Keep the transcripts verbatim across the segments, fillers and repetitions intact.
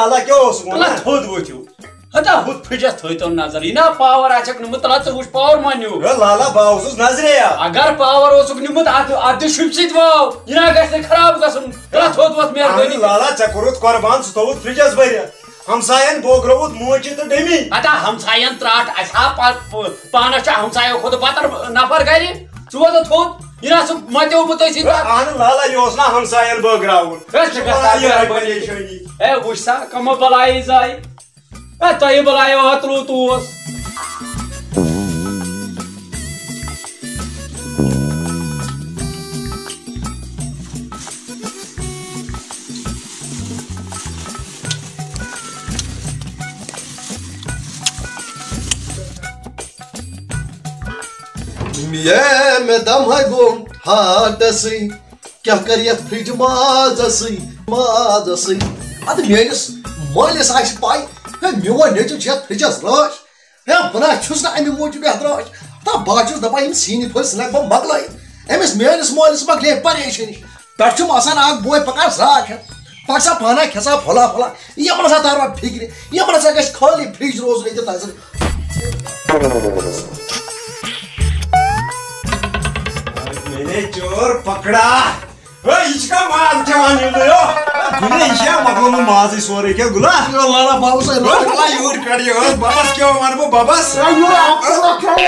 اللہ کیٛاہ اوس ووٚن؟ تَلہ تھوٚد ؤتھِو۔ ہتا ہُتھ فرجس تھٲیتو نظر، یہِ نا پاور آسٮ۪کھ نیوٗمُت، تَلہ ژٕ وٕچھ پاور ما نیوٗ۔ ہے لالا، بہٕ اوسُس نظرے۔ اگر پاور اوسُکھ نیوٗمُت، اتھ، اتھ دِ شُپۍ سۭتۍ واو، یہِ نا گژھِ نہٕ خراب گژھُن۔ تَلہ تھوٚد وۄتھ مہربٲنی۔ اہن لالا، ژےٚ کوٚرُتھ قۄربان، ژٕ تھووُتھ فرجس بٔرِتھ۔ ہمساین بوگرٲوُتھ موچہِ تہٕ ڈٔمی۔ ہتا ہمساین ترٛٹھ، اسہِ ہا پا-، پ-، پانس چھُ ہمسایو کھۄتہٕ بتر نفر گرِ۔ ژٕ ووتھ تھوٚد، یہِ نا سُہ متیومُت ٲسِتھ۔ ہے، اہن لالا، یہِ اوس نا ہمساین بٲگراوُن۔ ہے، ژٕ ژٕ چھُکھ گژھ نا یِہے یِہے پریشٲنی۔ پریشٲنی۔ ہے، وٕچھ سا، کمو بلایہِ زاے۔ ہے، تۄہہِ بلایو ہترو توس۔ یے مےٚ دم ہے گوٚو ہاٹسٕے، کیٛاہ کَرِ یَتھ فرٛج مازَسٕے، مازَسٕے؟ اَدٕ میٲنِس مٲلِس آسہِ پَے، ہے میون نیٚچوٗ چھُ یَتھ فرٛجَس رٲچھ۔ ہے بہٕ نہ چھُس نہٕ اَمہِ موٗجوٗب یَتھ رٲچھ۔ تہٕ بہٕ ہا چھُس دَپان یِم سِنۍ پھٔلۍ سُہ لَگہٕ بہٕ مۄکلٲیِتھ۔ أمِس میٲنِس مٲلِس مۄکلے پریشٲنی۔ پٮ۪ٹھٕ چھُم آسان اکھ بوے پکان زاگ ہٮ۪تھ۔ پکھ سا پانہ کھےٚ سا پھۄلا پھۄلا۔ یِمن ہسا تروا فِکرِ۔ یِمن ہسا گژھِ خٲلی فرج روزُن ییٚتہِ نظرِ۔ مینے چور پکڑا۔ ہے، یہِ چھُکھا ماز کھٮ۪وان یِمنٕے، ہو؟ ہے، گُلے، یہِ چھا مۄکلومُت مازٕے سورُے کینٛہہ، گُلا؟ یہِ لالا بابس ہے، ہے، تھوڑا یوٗرۍ کڑ یہِ، ہے، بابس کیٛاہ وَنہٕ بہٕ بابس؟ ہے، یہِ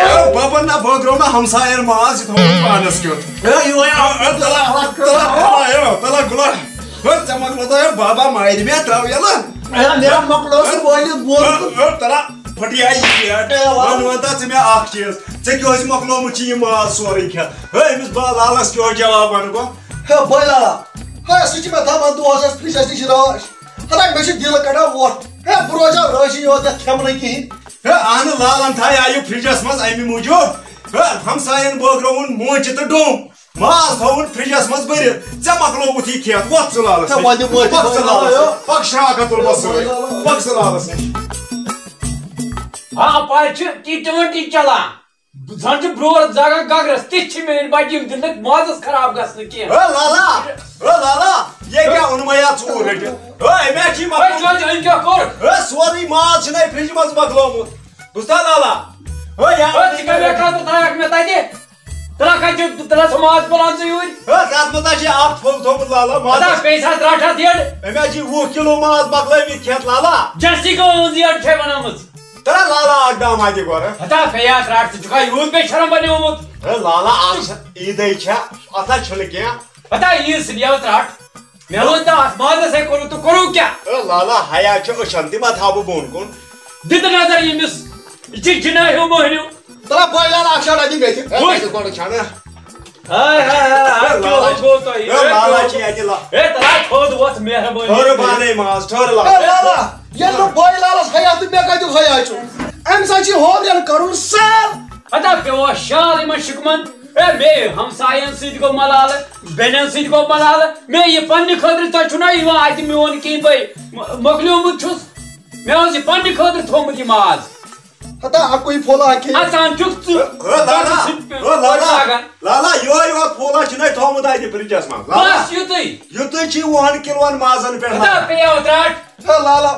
ہے، بابن نہ بٲگرو نہ ہمساین ماز، یہِ تھوٚو پانس کیُتھ۔ ہے، یہِ وَنہِ ہے، تَلہ، تَلہ، تَلہ، ہے، تَلہ، گُلا۔ ہے، ژےٚ مۄکلوو تۄہہِ، ہے، بابا مارِ مےٚ، ترٛاو یَلہٕ۔ ہے، مےٚ مۄکلوو سُہ وٲلِتھ بوٚن۔ ہے، ہے، تَلہ، پھٹیٛاے یہِ گیٹ۔ ہے، وَلہٕ۔ وۄنۍ وَن تہٕ ژٕ مےٚ اکھ چیٖز، ژےٚ کیٛاہ اوس مۄکلومُت چھُ یہِ ماز سورُے کھٮ۪تھ؟ ہے، أمِس با-، لالس کیٛاہ جواب وَنہٕ بہٕ؟ ہے بٲے لالا، ہے سُہ چھُ مےٚ تھاوان دۄہس یَتھ فرجس نِش رٲچھ۔ ہتا مےٚ چھُ دِل کڑان وۄٹھ۔ ہے بہٕ روزٕ ہا رٲچھٕے یوت یَتھ کھٮ۪مہٕ نہٕ کِہیٖنۍ۔ ہے اہنہٕ لالن تھایہِ یہِ فرجس منٛز اَمہِ موٗجوٗب۔ ہے ہمساین بٲگرٲوُن موچہِ تہٕ ڈوٚم۔ ماز تھووُن فرجس منٛز بٔرِتھ۔ ژےٚ مۄکلووُتھ یہِ کھٮ۪تھ۔ وۄتھ ژٕ لالس ہے نِش۔ وۄنۍ دِ موچہِ وۄتھ ژٕ بٲے لالس لالا، نِش۔ پکھ شراکھ ہتُل بس سۭتۍ۔ پکھ ژٕ لالس نِش۔ ہا، پتہٕ چھِ ٹی ٹُوَنٹی چلان۔ زن چھِ برٛور زاگان گگرس، تِتھۍ چھِ میٲنۍ بچہِ، یِم دِنہٕ مازس خراب گژھنہٕ کینٛہہ۔ ہے لالا، ہے لالا، یہِ کیٛاہ اوٚنمَے یَتھ ژوٗر رٔٹِتھ؟ ہے، أمۍ ہا چھِ یہِ ہے، مۄکلومُت۔ چٲنۍ، أمۍ کیٛاہ کوٚر؟ ہے، سورُے ماز چھُنہ أمۍ فرجہِ منٛز مۄکلومُت۔ بوٗزتھا لالا؟ ہے، یا ہے، ژٕ کَمہِ خٲطرٕ تھایَکھ مےٚ تَتہِ؟ ترٛکھ ہا چھِ، ترٛکھ ژٕ ماز پُلان ژٕ یوٗرۍ۔ ہے، تَتھ منٛز ہا چھِ اَکھ پھوٚل تھوٚمُت لالا مازَس۔ ہتا، بیٚیہِ سا ترٛٹھ اَتھ یٔڈ۔ أمۍ ہا چھِ وُہ کِلوٗ ماز مۄکلٲومٕتۍ کھٮ۪تھ لالا۔ جرسی گوٚو یِہٕنٛز یٔڈ چھے بنٲومٕژ۔ ترٛا لالا اکھ دام اَتہِ گۄڈٕ۔ ہتا بیٚیہِ اَتھ رَٹھ، ژٕ چھُکھا یوٗت بے شرم بنیومُت؟ ہے لالا، اَز چھِ عیٖدٕے چھےٚ، اَتھ ہا چھُنہٕ کینٛہہ۔ ہتا عیٖد سٕنٛدِ یَوٕ ترٛٹھ۔ مےٚ ووٚن تہٕ اَتھ مازَس ہے کوٚرُتھ، تہٕ کوٚرُکھ کیٛاہ؟ ہے لالا، حیا چھُ أچھَن، تہِ ما تھاو بہٕ بۄن کُن؟ دِ تہٕ نظر ییٚمِس، یہِ چھِ جِناح ہیوٗ مٔہنیوٗ۔ تَلہ بٲے لالا، اَکھ شاٹ اَتہِ مےٚ تہِ۔ ہے، وٕچھ۔ مےٚ تہِ گۄڈٕ چھَنہٕ۔ ہاے، ہاے، ہاے، ہاے، ہے لالا کیٛاہ چھِ، گوٚو تۄہہِ؟ ہے ہے لالا کیٛاہ چھِ اَتہِ لا-، ہے تَلہ تھوٚد وۄتھ مہربٲنی ٹھٔہرٕ کٔرِتھ۔ پانَے ماز، ٹھٔہرٕ لالا۔ ہے لالا، ییٚلہِ نہٕ بٲے لالَس حیا تہٕ مےٚ کَتیُک حیا چھُ؟ أمِس ہا چھِ ہورٕ یَن کَرُن سیر۔ ہتا پیوٚوا شال یِمَن شِکمَن؟ ہے مے ہمساین سۭتۍ گوٚو ملالہٕ، بیٚنٮ۪ن سۭتۍ گوٚو ملالہٕ۔ مے یہِ پننہِ خٲطرٕ، تۄہہِ چھُو نا یِوان اَتہِ میون کِہیٖنۍ بٲے؟ م-، مۄکلیومُت چھُس۔ مےٚ اوس یہِ پننہِ خٲطرٕ تھوٚومُت یہِ ماز۔ ہتا اَکُے پھوٚلہ کھے۔ اَژان چھُکھ ژٕ۔ ہے لالا، ژٕ چھُکھ ہے لالا، لاگان۔ لالا، یِہوٚے یوت پھوٚلہ چھُنَے تھوٚومُت اَتہِ فرجَس منٛز۔ لالا، بس یُتُے۔ یُتُے چھُے وُہَن کِلوَن مازَن پٮ۪ٹھ ہتا لاگان۔ پیٚیو ترٛٹھ۔ ہے لالا،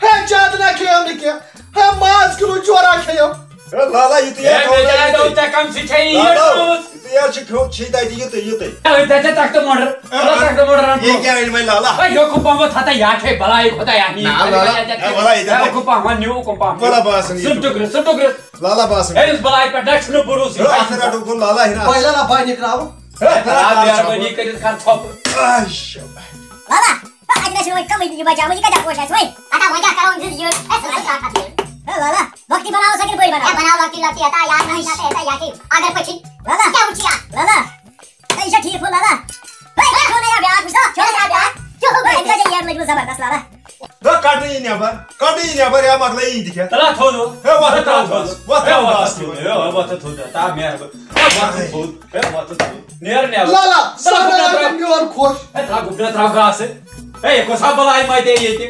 ہے زیادٕ نہ کھیٚیو نہٕ کینٛہہ۔ ہے ماز کِلوٗ جورا کھیٚیو۔ ہے لالا، یُتُے ہے، یوت تھوٚومُت مےٚ اَتہِ تہِ یُتُے۔ ژےٚ کَم چھِ چھےٚ یہِ یہِ لالا، نٔوٕز۔ یُتُے یوت چھُ کھیوٚن، چھُے تَتہِ یُتُے، یُتُے۔ ہے، تَتہِ تَتھ تہٕ مۄٹر۔ ہے، تَتھ تہٕ مۄٹر رَٹہٕ یہِ بہٕ۔ کیٛاہ أنۍ وۄنۍ لالا؟ ہے، یوکُن پَہمَتھ ہَتا یا چھے بَلاے خۄدایا نی۔ نہ، لالا، ہے، وَلا ییٚتہِ ہے، اُکُن پَہمَتھ نیوٗ، اُکُن پَہمَتھ۔ وَلا بہٕ آسَن سُہ یہِ۔ ٹُکرٕ، سُہ ٹُکرٕ۔ لالا بہٕ آسَن۔ ہے، یُس بَلاے پٮ۪ٹھ نہ چھُنہٕ بروسٕے۔ ہے، اَتھ رَٹہٕ اُکُن لالا ہِنا۔ بَے لالا، بَے نِکراوٕ۔ ہے، لالا، مہربٲنی کٔرِتھ کر ژھۄپہٕ۔ آے شاباش۔ لالا۔ ہا، اَتہِ نَے چھُنہٕ وۄنۍ کَمٕے یہِ بَجان، وۄنۍ یہِ کَتہِ پوش آسہِ وۄنۍ؟ اَدا وۄنۍ کیٛاہ کَرو أمۍ سٕنٛز یٔڈ؟ ہے، سُہ آسہِ اَکھ ہَتھ یٔڈ۔ ہے لالا، لۄکٹی بَناوو سۄ کِنہٕ بٔڑۍ بَناوو؟ ہے، بَناو لۄکٹی لۄکٹی، یَتھ آ، یَتھ نہ ہیٚچھِ نہ تہٕ یَتھ آ، یَتھ ہیٚچھِ۔ اگر پٔچھِن۔ لالا۔ ہے، یہِ چھا ٹھیٖک ہُہ لالا؟ ہے، یہِ چھا ٹھیٖک ہُہ؟ ہے، أمِس ہا چھِ یٔڈ لٔجمٕژ زبردست لالا۔ ہے، کَڑ یہِ نٮ۪بَر، کَڑ یہِ نٮ۪بَر، ہے، مۄکلٲے یہِ تہِ کھٮ۪تھ۔ تَلہ تھوٚد ہو۔ ہے، وۄتھ ہے، تھوٚد تھوٚد ہو۔ ہو۔ وۄتھ ہے، تھوٚد وۄتھ ہو۔ تھوٚد ہو۔ ہے، وۄتھ تھوٚد ہو۔ تا مےٚ ہٮ۪کہٕ بہٕ۔ ہے، وۄتھ تھوٚد ہو۔ نیر نٮ۪بر۔ لالا، ترٛاو گُپنَن سَنان ترٛاو۔ میون خۄش۔ ہے، ترٛاو گُپنَن ترٛاو گاسہٕ۔ ہے، یہِ کۄس ہا بَلاے مَتہِ ییٚتہِ؟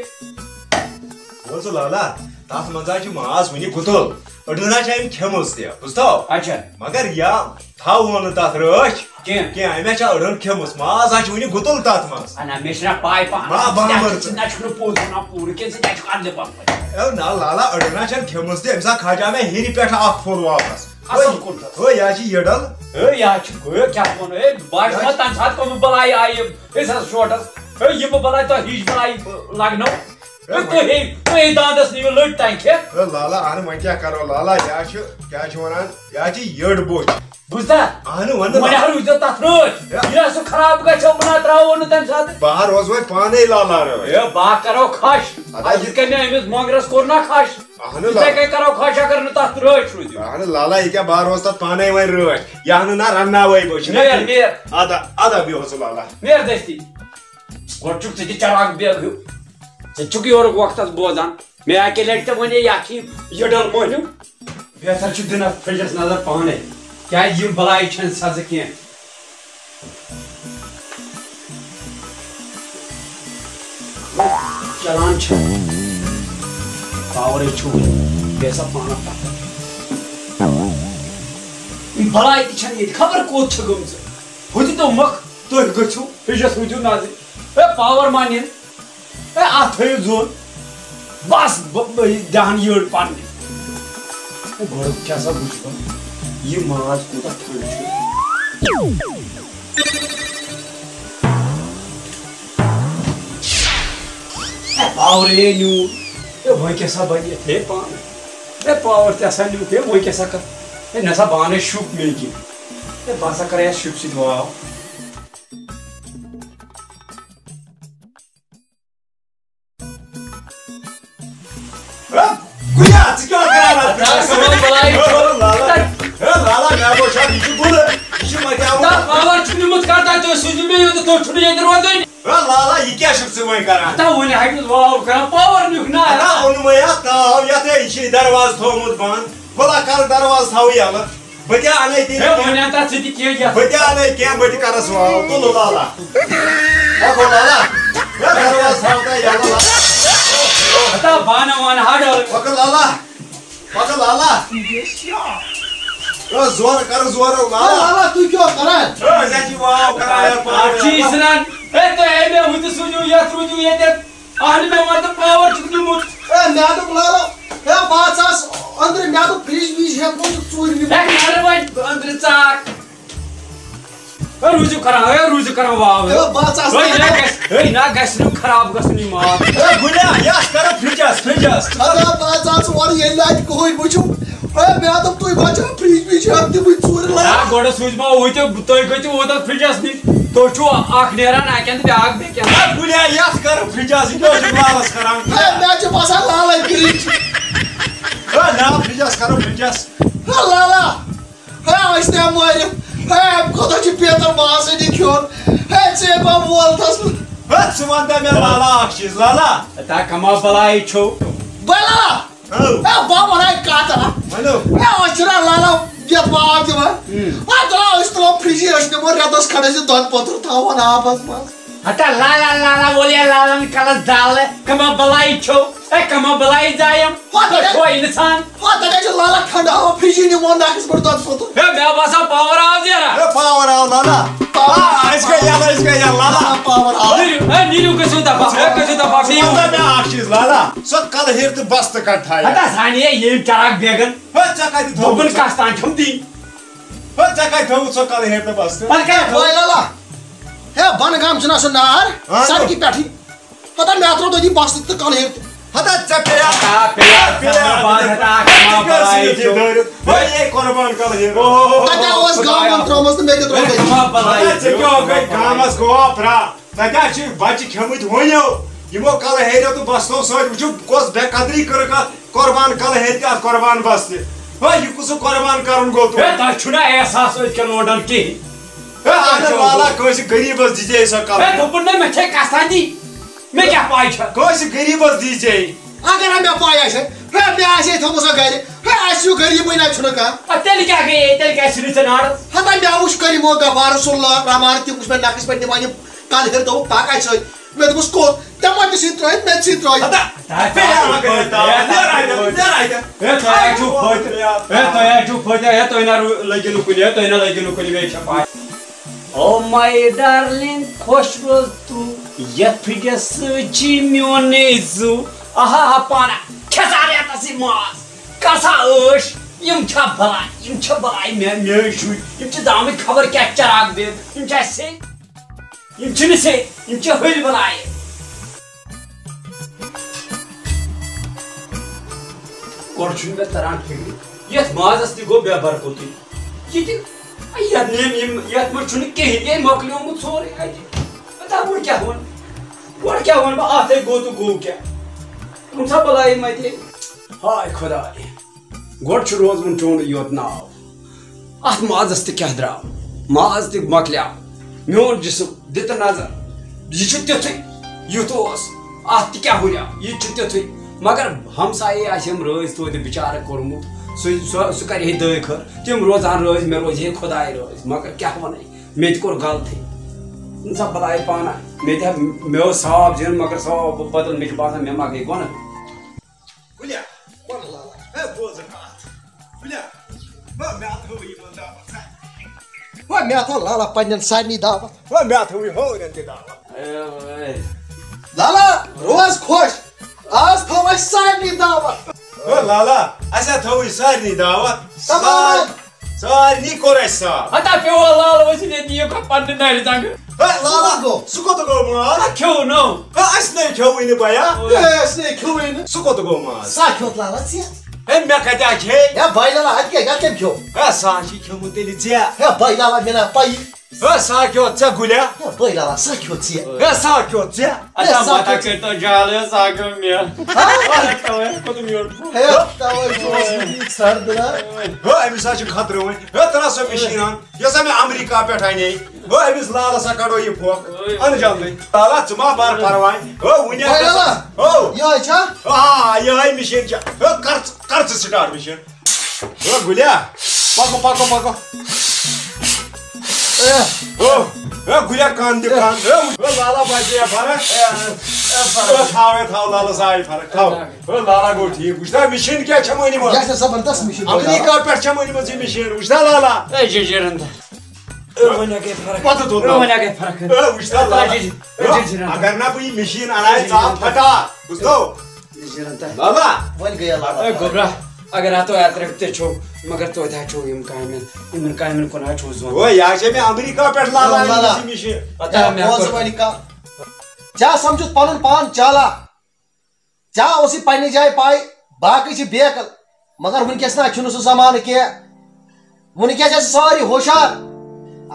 وۄنۍ ژٕ لالا، تَتھ منٛز ہا چھُ ماز وُنہِ گُتُل۔ أڑہَن ہا چھِ أمۍ کھیٚمٕژ تہِ، بوٗزتھو؟ اچھا۔ مگر یا تھاو ووٚن نہٕ تَتھ رٲچھ کینٛہہ۔ کینٛہہ، أمۍ ہا چھِ أڑہَن کھیٚمٕژ۔ ماز ہا چھُ وُنہِ گُتُل تَتھ منٛز۔ اَنا، مےٚ چھِنہ پَے پانَس۔ ما، بامبر ژٕ۔ ژٕ نہ چھُکھ نہٕ پوٚز وَنان پوٗرٕ کینٛہہ، ژٕ کیٛاہ چھُکھ اَتھ دِوان؟ اے، نہ، لالا، أڑہَن ہا چھَنہٕ کھیٚمٕژ تہِ، أمِس ہا کھاجاو مےٚ ہیٚرِ پٮ۪ٹھ اَکھ پھوٚل واپَس۔ اَصٕل کوٚرتھَس۔ ہو، یہِ ہا چھِ یٔڈَل۔ ہے، یہِ ہا چھِ، ہے، کیٛاہ وَنو، ہے، بہٕ ہا چھُس وَنان، تَمہِ ساتہٕ کٔمٕژ بَلاے آیہِ یِم أسۍ حظ شوٹَس۔ ہے، یِمہٕ بَلاے تۄہہِ ہِش بَلاے لَگنو۔ ہے، تُہۍ ہے، تُہۍ ہے دانٛدَس نِیِو لٔٹۍ تانۍ کھٮ۪تھ۔ ہے لالا، اہنُو وۄنۍ کیٛاہ کَرو لالا، یہِ ہا چھُ، کیٛاہ چھِ وَنان، یہِ ہا چھِ یٔڈ بوٚچھ۔ بوٗزتھا؟ اہنُو وَن نہٕ وۄنۍ لالا۔ ہا روٗزِو تَتھ رٲچھ۔ ہے۔ یہِ ہا سُہ خراب گژھیو، بہٕ نہ ترٛاوو نہٕ تَمہِ ساتہٕ۔ بہٕ ہا روزٕ وۄنۍ پانَے لالا رٲچھ۔ ہے، بہٕ ہا کَرو کھَش۔ اَدٕ اَسہِ یِتھ کٔنۍ مےٚ أمِس مۄنٛگرَس کوٚر نہ کھَش۔ اہنُو یِتھَے لالا۔ کٔنۍ کَرو کھَش اگر نہٕ تَتھ رٲچھ روٗزِو۔ اہنُو لالا، یہِ کیٛاہ، بہٕ ہا روزٕ تَتھ پانَے وۄنۍ رٲچھ۔ یہِ اہنُو نہ رَنناوَے بہٕ، چھُنہ نیر، ٹھیٖک؟ نیر۔ اَدٕ، اَدٕ بیٚہہ ژٕ لالا۔ نیر دٔستی۔ گۄڈٕ چھُکھ ژٕ تہِ چراغ بیگ ہیوٗ۔ ژٕ تہِ چھُکھ یورُک وقتس بوزان۔ مےٚ اَکہِ لٹہِ تہِ وَنے یَتھ یہِ یٔڈٕل مۄہنیو۔ بہتر چھُ دِنَس فرجس نظر پانے۔ کیٛازِ یِم بلایہِ چھَنہٕ سَزٕ کینٛہہ۔ چلان چھِ۔ پاورٕے چھُ وٕنہِ۔ بیٚیہِ سا پانَس پَتھر۔ یِم بلایہِ تہِ چھَنہٕ ییٚتہِ۔ خبر کوٚت چھِ گٔمژٕ۔ ہُہ تہِ دوٚپمَکھ، تُہۍ گٔژھِو فرجس وٕچھِو نظرِ۔ ہے، پاور ما نِن؟ ہے، اتھ تھٲیِو زوٚن۔ بس، بہٕ، بہٕ دِہن یٔڈ پننہِ۔ ہے، گۄڈٕ کیٛاہ سا وٕچھِ بہٕ، یہِ ماز کوٗتاہ ٹھنٛڈٕ چھُ۔ ہے، پاورٕے نیوٗ۔ ہے، وۄنۍ کیٛاہ سا بنہِ یتھ؟ ہے، پانہٕ۔ ہے، پاور تہِ ہسا نیوٗ۔ ہے، وۄنۍ کیٛاہ سا کر؟ ہے، نہ سا بانَے شُپ مےٚ کینٛہہ۔ ہے، بہٕ ہسا کرٕ یتھ شُپہِ سۭتۍ واو۔ ہے، گُلیا، ژٕ کیٛاہ کران اتھ؟ ہے، سُہ گوٚو بلاے۔ ہے، لالا، ہے، لالا، مےٚ گوٚو شک، یہِ چھُ بُلہٕ، یہِ چھُ مَتیٛاوُن۔ تَتھ پاور چھُ نیوٗمُت کَتھ، تۄہہِ سوٗزِو مےٚ یوٚت، تُہۍ چھُو نہٕ ییٚتہِ روزٲنی۔ ہے، لالا، یہِ کیٛاہ چھُکھ ژٕ وۄنۍ کران؟ ہتا وۄنۍ ہَٹہِ واو کران، پاور نیُک نا۔ ہتا اوٚن مےٚ اَتھ تاو، یَتھ ہے یہِ چھُے دروازٕ تھوٚومُت بنٛد۔ وَلہ، کَر دروازٕ تھاوٕ یَلہٕ۔ بہٕ تہِ اَنے تیٚلہِ ہے، کینٛہہ۔ وۄنۍ اَن تَتھ ژٕ تہِ کینٛہہ یَتھ۔ بہٕ تہِ اَنے کینٛہہ، بہٕ تہِ کَرَس واو۔ تُلُو لالا۔ ہۄکھو لالا۔ ہے، دروازٕ تھاو تہٕ یَلہٕ لالا۔ ہتا بانہٕ وانہٕ ہا ڈٲلۍ۔ ہۄکھٕ لالا۔ ہۄکھٕ لالا۔ ہے، زورٕ کَرٕ زورٕ ہے، لالا۔ لالا، تُہۍ کیٛاہ کران؟ ہے، أسۍ حظ چھِ واو کران یَتھ پانہٕ اَتھ چھِ ؤنۍ۔ یہِ ژھٕنان۔ ہے، تُہۍ ہے مےٚ ہُہ تہِ سوٗزِو، یَتھ روٗزِو ییٚتٮ۪تھ۔ اہن مےٚ وَن تہٕ پاور چھُکھ نیوٗمُت۔ ہے، مےٚ دوٚپ لالو، ہے، بہٕ ہا ژاس أنٛدرٕ، مےٚ دوٚپ فرج وِج ہٮ۪کو نہٕ ژوٗرِ نِتھ۔ ہے، نَرٕ وۄنۍ أنٛدرٕ ژاکھ۔ ہے، روٗزِو کران، ہے، روٗزِو کران واو۔ ہے، بہٕ ہا ژاس ہے، نہ گژھِ، ہے، نہ گژھِ نہٕ خراب گژھُن یہِ ماز۔ ہے، گُلیا، یَتھ کَرو فرجَس، فرجَس۔ اَدٕ ہا، بہٕ ہا ژاس اورٕ ییٚلہِ اَتہِ کٕہٕنۍ وٕچھُم۔ ہے، مےٚ دوٚپ تُہۍ ما چھِو فرج وِج ہٮ۪تھ تِمٕے ژوٗرِ لَگان؟ ہے، گۄڈٕ سوٗزۍ ما ہُہ تہِ، تُہۍ کٔژِ ووت اَتھ فرجَس نِش؟ تُہۍ چھِو اَکھ نیران اَکہِ اَندٕ بیٛاکھ بیٚکہِ اَندٕ۔ ہے، گُلیا، یَتھ کَرو فرجَس، یہِ کیٛاہ چھُکھ لالَس کَران؟ ہے، مےٚ چھِ باسان لالَے فرج۔ ہے، نا، فرجَس کَرو فرجَس۔ ہے، لالا، ہے، أسۍ تہِ مٲرِتھ۔ ہے، اَمہِ کھۄتہٕ چھُ پیتر مازٕے نہٕ کھیوٚن۔ ہے، ژےٚ ما وول تَس؟ ہے، ژٕ وَن تہٕ مےٚ لالا اَکھ چیٖز، لالا۔ ہے، تا کما بَلاے چھو۔ بَے لالا۔ ہو۔ ہے، بہٕ وَنہٕ اَتہِ کَتھ اَکھ۔ ؤنِو۔ ہے، أسۍ چھِنہ لالا یَتھ واو دِوان۔ ہم۔ اَتھ درٛاو أسۍ تُلو فرجی، أسۍ نِمو رٮ۪تَس کھنٛڈَس یہِ دۄد پوٚتُر تھاوون آبَس منٛز۔ ہتا لالا لالا وولیا لالن کلس دالہٕ، کما بلائی چھو، اے کما بلائی زایم، ہو، تۄہہِ تۄہہِ چھوا اِنسان؟ ہو، تۄہہِ چھُ لالا کھنٛڈاوان فرجی نِمو ناکَس پٮ۪ٹھ دۄد پوٚتُر۔ ہے، مےٚ باسان پاور آو زیرا۔ ہے، پاور آو لالا۔ پاور۔ آ، أسۍ گٔے یَلہٕ، أسۍ گٔے یَلہٕ لالا۔ آ، پاور آو۔ نیٖرِو، ہے، نیٖرِو گٔژھِو دَفعہ، ہے، گٔژھِو دَفعہ، ژٕ نیٖرِو۔ وَن تہٕ مےٚ اَکھ چیٖز لالا، سۄ کَلہٕ ہیٚرِ تہٕ بَستہٕ کَتہِ تھایہِ؟ ہتا سانے ییٚمۍ چراغ بیگن۔ ہے، ژےٚ کَتہِ تھوٚوُت دوٚپُن سۄ؟ کَس تام چھَم دِنۍ۔ ہے، ژےٚ کَتہِ تھوٚوُت سۄ کَلہٕ ہیٚرِ تہٕ بَستہٕ؟ پَتہٕ کیٛاہ؟ وۄنۍ لالا۔ ہے، بۄنہٕ گام چھُنہ سُہ نار، آ، سڑکہِ پٮ۪ٹھٕے۔ ہتا مےٚ ترٛوو تٔتی بستہٕ تہٕ کلہٕ ہیٚر تہِ۔ ہتا ژےٚ پیٚیا؟ ہتا پیٚیا، پیٚیا۔ ژےٚ پیٚیا۔ ژےٚ پیٚیا۔ وۄنۍ یے قربان کلہٕ ہیٚر۔ او، تتہِ اوس گامن ترٛٲومٕژ تہٕ مےٚ تہِ ترٛوو تٔتی۔ ہتا ژےٚ کیٛاہ گٔے گامس گوٚوا پرٛا؟ تتہِ حظ چھِ بچہِ کھیٚمٕتۍ وُنیو۔ یِمو کلہٕ ہیٚریو تہٕ بستو سۭتۍ وُچھِو کۄس بے قدری کٔرٕکھ اتھ قربان کلہٕ ہیٚرِ تہِ اتھ قربان بستہِ۔ ہے، یہِ کُس قربان کرُن گوٚو تُہۍ؟ ہے، تۄہہِ چھُو نہ احساس أزکٮ۪ن لونڈن کِہیٖنۍ۔ ہے، اہن لالا، کٲنٛسہِ غریٖبس دِژے سۄ کلہٕ۔ ہے، دوٚپُن نہ، مےٚ چھے کستان دی۔ مےٚ کیٛاہ پاے چھےٚ؟ کٲنٛسہِ غریٖبس دِژے۔ اگر ہا مےٚ پاے آسہِ ہے، ہے، مےٚ آسہِ ہے تھٲومٕژ سۄ گرِ۔ ہے، اَسہِ ہیوٗ غریٖبٕے نہ چھُنہٕ کانٛہہ۔ اَدٕ تیٚلہِ کیٛاہ گٔیے؟ تیٚلہِ کیٛاہ ژھٕنِتھ ژےٚ نارس؟ ہتا مےٚ وُچھ کریٖمو غفار رسول اللہ رحمان تہِ وُچھ مےٚ نقٕش پٮ۪ٹھ نِوان یِم کلہٕ ہیٚر دوٚپُکھ پکھ اَسہِ سۭتۍ۔ مےٚ دوٚپُس، کوٚت؟ دَپان تہِ ژھٕنۍ ترٛٲوِتھ، مےٚ تہِ ژھٕنۍ ترٛٲوِتھ۔ ہتا، ہے، تۄہہِ ہا چھُو پھٔتۍ، ہے، تۄہہِ ہا چھُو پھٔتۍ، ہے، تۄہہِ ہا چھُو پھٔتۍ، ہے، تُہۍ نہ رو-، لٔگِو نہٕ کُنہِ، ہے، تُہۍ نہ لٔگِو نہٕ کُنہِ، مےٚ چھےٚ پَے۔ او ماے ڈارلنگ، خۄش روز ژٕ، یَتھ پھٕٹِس سۭتۍ چھی میون نیزو۔ آہا ہا پانا، کھٮ۪ژان رٮ۪تَس یہِ ماز، کر سا عٲش۔ یِم چھا بلاے، یِم چھا بلاے، مےٚ، میٲنۍ شُرۍ، یِم چھِ درٛامٕتۍ خبر کیٛاہ چراغ دِتھ، یِم چھِ اَسہِ سیٚدۍ۔ یِم چھِنہٕ سے، یِم چھِ ۂلۍ بَلایہِ۔ گۄڈٕ چھُنہٕ مےٚ تَران فِکرِ، یَتھ مازَس تہِ گوٚو بے برکُتٕے۔ یہِ تہِ، یَتھ نیم یِم، یَتھ منٛز چھُنہٕ کِہیٖنۍ، یہِ مۄکلیومُت سورُے اَتہِ۔ پَتہٕ وۄنۍ کیٛاہ وَنہٕ؟ گۄڈٕ کیٛاہ وَنہٕ بہٕ اَتھَے گوٚو تہٕ گوٚو کیٛاہ؟ کُن سا بَلایہِ مَتہِ۔ ہاے خۄداے۔ گۄڈٕ چھُ روزمُت چونُے یوت ناو۔ اَتھ مازَس تہِ کیٛاہ درٛاو؟ ماز تہِ مۄکلیو۔ میون جسم دِ تہٕ نظر۔ یہِ چھُ تیُتھُے، یُتھ اوس۔ اَتھ تہِ کیٛاہ ہُریو؟ یہِ تہِ چھُ تیُتھُے۔ مگر ہمسایے آسہِ أمۍ رٲضۍ توتہِ بِچارٕ کوٚرمُت۔ سُہ، سُہ، سُہ کَرِ ہے دٲے خٲر۔ تِم روزان رٲضۍ، مےٚ روزِ ہے خۄداے رٲضۍ۔ مگر کیٛاہ وَنَے؟ مےٚ تہِ کوٚر غلطٕے۔ نہ سا بَلاے پانہ۔ مےٚ تہِ ہا، مےٚ اوس ثواب زینُن، مگر ثواب بدل مےٚ چھُ باسان مےٚ ما گٔے گۄناہ۔ گُلیا، وَن لالا، ہے، بوز کَتھ۔ گُلیا، وَن مےٚ ہا تھٲوٕے یِمَن دعوت۔ وَن مےٚ ہا تھٲو لالا پنٛنٮ۪ن سارنٕے دعوت۔ وَن مےٚ ہا تھٲوٕے ہورٮ۪ن تہِ دعوت۔ A, A. لالا، روز خۄش۔ آز تھٲو اَسہِ سارنٕے دعوت۔ وَن لالا، اَسہِ ہا تھٲوٕے سارنٕے دعوت۔ تَمام۔ سارنٕے کوٚر اَسہِ صاف۔ ہتا پیوٚو لال ؤسِتھ ییٚتہِ، یہِ کھوٚت پننہِ نرِ زنٛگہٕ۔ ہے، لالا گوٚو، سُہ کوٚت گوٚو ماز؟ اَتھ کھیوٚو نہٕ۔ ہے، اَسہِ نے کھیوٚوٕے نہٕ بیا۔ ہے، اَسہِ نے کھیوٚوٕے نہٕ۔ سُہ کوٚت گوٚو ماز؟ سا کھیوٚت لالا ژےٚ۔ ہے، مےٚ کَتہِ کھے؟ ہے، بھاے لالا، اَتہِ کیٛاہ، اَتہِ کٔمۍ کھیوٚو؟ ہے، سا چھِ کھیوٚمُت تیٚلہِ ژےٚ۔ ہے، بھاے لالا، مےٚ نا پَیی۔ ہے، سا کھیوٚت ژےٚ گُلیا۔ ہے، بھاے لالا، سا کھیوٚت ژےٚ۔ ہے، سا کھیوٚت ژےٚ۔ اچھا، ہے، سا متا کھیوٚت۔ کٔرۍ تو جال، ہے، سا گوٚو مےٚ۔ ہا؟ ہے، توے کوٚت میوٗٹھ۔ ہے، توے چھُ اوسمُت یہِ سردٕرا۔ ہے، أمِس حظ چھِ خطرٕ وۄنۍ۔ ہے، ترٛاو سا مِشیٖن اَن۔ یۄس سا مےٚ امریکہ پٮ۪ٹھ اَنے۔ ہے، أمِس لالَس ہا کَڑو یہِ پھۄکھ۔ اَن جلدی۔ لالا، ژٕ ما بَر پَرواے۔ ہے، وُنہِ بھاے لالا، ہو۔ یِہوٚے چھا؟ آ، یِہوٚے مِشیٖن چھےٚ۔ ہے، کر ژٕ، کر ژٕ start مِشیٖن۔ ہے، گُلیا، پَکو، پَکو، پَکو۔ اے۔ ہے، ہے، گُلیا، کَن دِ، کَن۔ ہے، ہے، لالا، بَچے فرق۔ ہے، تھاو، ہے، تھاو، لالَس آیہِ فرق، تھاو۔ ہے، لالا گوٚو ٹھیٖک۔ وٕچھ تہ، مِشیٖن کیٛاہ چھےٚ مٲنِمٕژ؟ یہِ چھےٚ زبردست مِشیٖن۔ امریکہ پٮ۪ٹھ چھےٚ مٲنِمٕژ یہِ مِشیٖن۔ وٕچھ تہ، لالا۔ اے، جِجِرَن تہ۔ اے، وۄنۍ ہا گٔے فرق۔ پتہٕ دوٚد اے، وۄنۍ ہا گٔے فرق۔ اے، وٕچھ تہ، لالا۔ اے، جِجِر-، اے، جِجِرَن تہ۔ اگر نہ بہٕ یہِ مِشیٖن اَنہٕ ہا، ژٕ آو پھٹا۔ بوٗزتھو؟ جِجِرَن تہ۔ لالا۔ وۄنۍ گٔیے لالا۔ اے، گوٚبرا، اگر ہا تۄہہِ اَترَکھ تہِ چھو، مگر توتہِ ہا چھو یِم کامٮ۪ن، یِمَن کامٮ۪ن کُن ہا چھو زوٚن۔ او، یہِ ہا چھےٚ مےٚ امریکہ پٮ۪ٹھ لالا، لالا۔ أنمٕژ یہِ مِشیٖن۔ پتہٕ ہا مےٚ کون کوٚر۔ سا وۄنۍ کا-، ژےٚ سمجھُتھ پنُن پان چالاک۔ ژےٚ اوسُے پننہِ جایہِ پاے، باقٕے چھِ بیکل، مگر وٕنکیٚس نہ چھُنہٕ سُہ زمانہٕ کینٛہہ۔ وٕنکیٚس چھِ سٲری ہُشار۔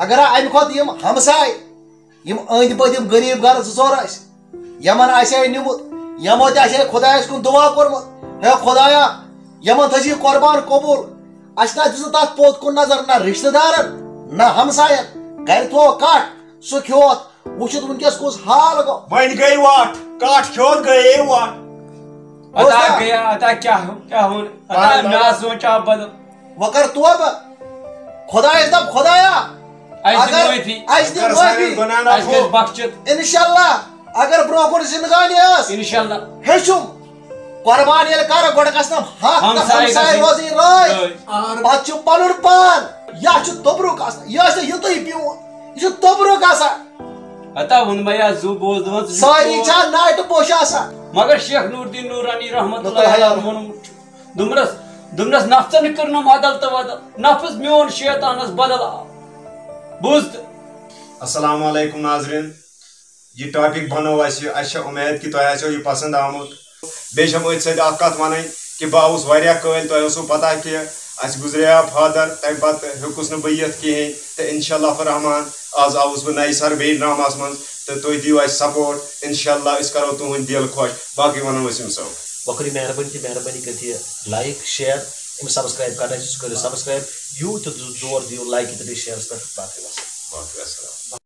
اگر امہِ کھۄتہٕ یِم ہمساے، یِم أنٛدۍ پٔتۍ یِم غریٖب گرٕ زٕ ژور ٲسۍ، یِمن آسہِ ہے نیُمُت، یِمو تہِ آسہِ ہے خۄدایس کُن دُعا کوٚرمُت، ہے خۄدایا، یِمن تھٲیزِ یہِ قۄربان قبوٗل۔ اسہِ نہ دِژ نہٕ تتھ پوٚت کُن نظر، نہ رشتہٕ دارن، نہ ہمساین۔ گرِ تھوو کٹھ، سُہ کھیوتھ، وٕچھِتھ وٕنکیٚس کُس حال گوٚو۔ وۄنۍ گٔے وَٹھ، کَٹھ کھیوٚن گٔیے وَٹھ۔ بوز اتا تہ۔ گٔیا، اتا کیٛاہ، کیٛاہ ووٚن؟ اتا بَدل، مےٚ بَدل۔ آو سونٛچان بَدل۔ وۄنۍ کر توبہٕ۔ خۄدایَس دَپ، خۄدایا، اَسہِ دِ اگر معٲفی۔ اَسہِ دِ کر سانٮ۪ن معٲفی۔ گۄناہن اَسہِ عفو۔ گژھِ بخشِتھ۔ انشاءاللہ، اگر برونٛہہ کُن زندگانی ٲس، انشاءاللہ۔ ہیٚچھُم۔ قۄربان ییٚلہِ کَرٕ، گۄڈٕ گژھنم حق تہٕ ہمساے ہمساے گژھٕنۍ روزٕنۍ رٲضۍ۔ رٲضۍ۔ پتہٕ چھُ پنُن پان۔ یا چھُ توٚبرُک آسان، یا چھُ یُتُے پیوٗنٛت۔ یہِ چھُ توٚبرُک آسان۔ ہتا ووٚن مےٚ یا زُو بوز دَپان ژٕ چھُکھ سٲری چون۔ چھا ناٹہِ پوٚش آسان؟ مگر شیخ نور الدین نورانی رحمت اللہ رحمت اللہ علیہ علیہ۔ ووٚنمُت چھُ۔ دوٚپمَس، دوٚپمَس، نفژٕ نہٕ کٔرنَم عدل تہٕ ودل۔ نفژ میون شیطانَس بدل آو۔ بوز تہٕ۔ السلام علیکم ناظرین۔ یہِ ٹاپک بنوو اَسہِ، اَسہِ چھےٚ اُمید کہِ تۄہہِ آسیو یہِ پسنٛد آمُت۔ بیٚیہِ چھَم أتھۍ سۭتۍ اَکھ کَتھ وَنٕنۍ کہِ بہٕ آوُس واریاہ کٲلۍ، تۄہہِ اوسوُ پَتہ کہِ اَسہِ گُزریو فادر، تَمہِ پَتہٕ ہیوٚکُس نہٕ بہٕ یِتھ کِہیٖنۍ۔ تہٕ اِنشاء اللہ الرحمٰن آز آوُس بہٕ نَیہِ سَرٕ بیٚیہِ ڈرٛاماہَس منٛز، تہٕ تُہۍ دِیِو اَسہِ سپورٹ، اِنشاء اللہ أسۍ کَرو تُہُنٛد دِل خۄش۔ باقٕے وَنو أسۍ أمۍ صٲب۔ وۄنۍ کٔرِو مہربٲنی تہِ مہربٲنی کٔرِتھ یہِ لایک، شیئر، أمِس سبسکرائب کَرنَے چھِ، سُہ کٔرِو سبسکرائب، یوٗت تہِ زور دِیِو لایکہِ تہٕ بیٚیہِ شیئرَس پٮ۪ٹھ۔ باقٕے وَسَلام۔ باقٕے وَسَلام۔